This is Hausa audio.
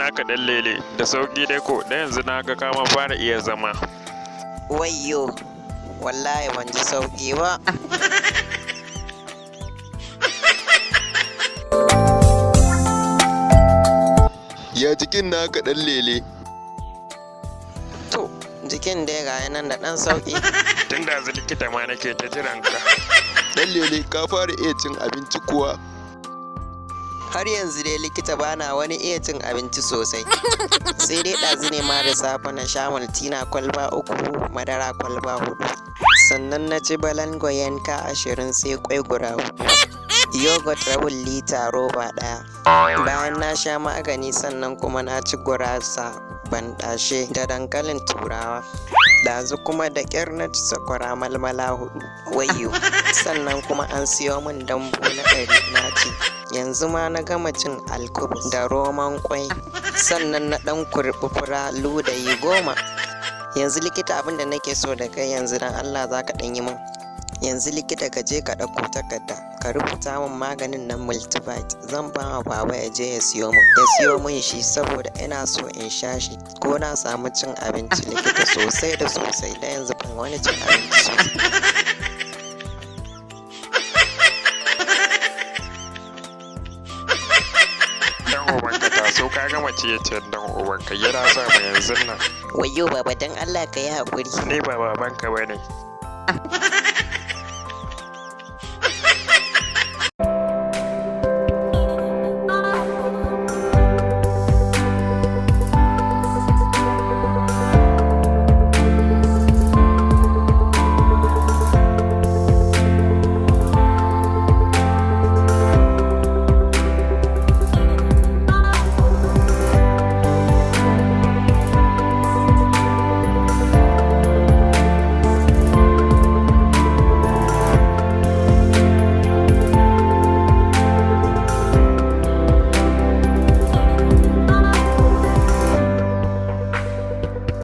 naka ɗan lele da sauƙi dai ko da yanzu na ga kama fara iya zama. Wayyo, wallahi ban ji sauƙi ba. Ya jikin naka ɗan lele? To, jikin dai ga nan da ɗan sauƙi. Tun da likita ma nake ta jiran ka. Ɗan lele ka fara iya cin abinci kuwa? Har yanzu dai likita bana wani iya cin abinci sosai. Sai dai ɗazu ne ma da safe na sha maltina kwalba 3, madara kwalba 4. Sannan na ci balango yanka 20 sai kwai guda 4. Yogurt rabin lita roba 1. Bayan na sha magani sannan kuma na ci gurasa banɗashe da dankalin turawa. Ɗazu kuma da ƙyar na ci sakwara malmala 4. Wayyo. Sannan kuma an siyo min dambu na 100 na ci. Yanzu ma na gama cin alkubus da roman kwai. Sannan na ɗan kurɓi fura ludayi 10. Yanzu likita abin da nake so da kai yanzu dan Allah za ka ɗan yi min. Yanzu likita ka je ka ɗauko takarda ka rubuta min maganin nan multivite. Zan ba wa baba ya je ya siyo min. Ya siyo min shi saboda ina so in sha shi ko na samu cin abinci likita sosai da sosai. Da yanzu ban wani cin abinci sosai. Dan ubanka taso ka gama ciye-ciyen dan ubanka yana sa mu yanzun nan. Wayyo baba dan Allah ka yi haƙuri. Ni ba babanka bane.